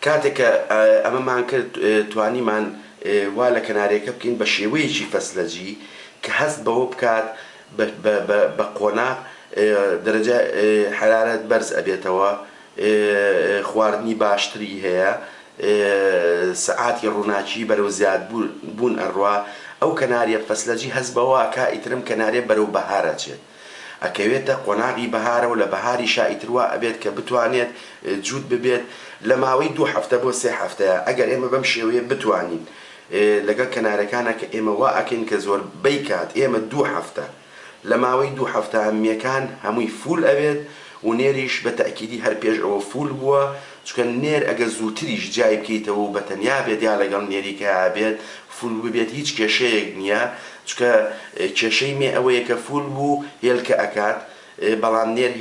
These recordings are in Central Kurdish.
کاتێک کە ئەمەمان کرد توانیمان وا لە کەنارێکە بکەین بە شێوەیەکی فەسلەجی کە هەست بەوە بکات بە قۆناغ دەرەجە حەرارەت بەرز ئەبێتەوە، خواردنی باشتری هەیە، سەعاتی ڕووناکی بەرەو زیاد بوون ئەڕوا، ئەو کەناریە فەسلەجی هەست بەوە ئەکا ئیتر ئەم کەناریە بەرەو بەهار ئەچێت ئەکەوێتە قۆناغی بەهارەوە لە بەهاریشا ئیتر وا ئەبێت کە بتوانێت جووت ببێت لە ماوەی دوو هەفتە بۆ سێ هەفتەیا ئەگەر ئێمە بەم شێوەیە بتوانین لەگەڵ کەنارەکانا کە ئێمە وا ئەکەین کە زۆربەی کات ئێمە دوو هەفتە لە ماوەی دوو هەفتە مێکان هەمووی full ئەبێت و نێریش بە تەئکیدی هەر پێش ئەوە full بووە چونکە نێر ئەگەر زووتریش جیای بکەیتەوە و بە تەنیا بێت یا لەگەڵ نێریکەیا بێت full ببێت هیچ کێشەیەک نییە چونکە کێشەی مێ ئەوەیە کە full بوو هێلکە ئەکات بەڵام نێر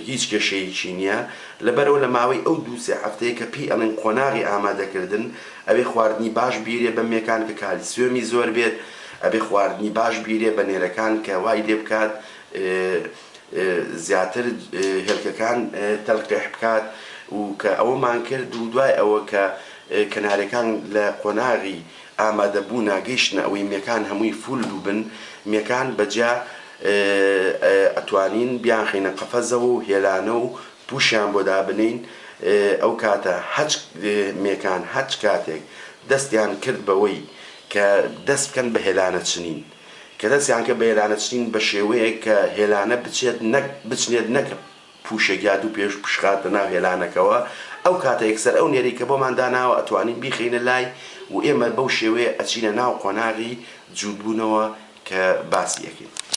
هیچ کێشەیەکی نییە لەبەرئەوە لە ماوەی ئەو دوو سێ هەفتەیە کە پێی ئەڵێن قۆناغی ئامادەکردن ئەبێ خواردنی باش بیرێ بە مێکان کە کالیسیۆمی زۆر بێت ئەبێ خواردنی باش بیرێ بە نێرەکان کە وای لێ بکات زیاتر هێلکەکان تەلقیح بکات و کە ئەوەمان کرد و دوای ئەوە کە کەنارەکان لە قۆناغی ئامادەبوونا گەیشتنە ئەوەی مێکان هەمووی full بووبن مێکان بەجیا ئەتوانین بیانخەینە قەفەزەوە و هێلانە و پوشیان بۆ دابنێین ئەو کاتە هەچ مێکان هەچ کاتێک دەستیان کرد بەوەی کە دەست بکەن بە هێلانە چنین کە دەستیان کرد بە هێلانە چنین بە شێوەیەک کە هێلانە بچێت نەک بچنێت نەک پوشێک یا دوو پێش بشخاتە ناو هێلانەکەوە ئەو کاتە یەکسەر ئەو نێرەی کە بۆمان داناوە ئەتوانین بیخەینە لای و ئێمە بەو شێوەیە ئەچینە ناو قۆناغی جووتبوونەوە کە باسی ئەکەین.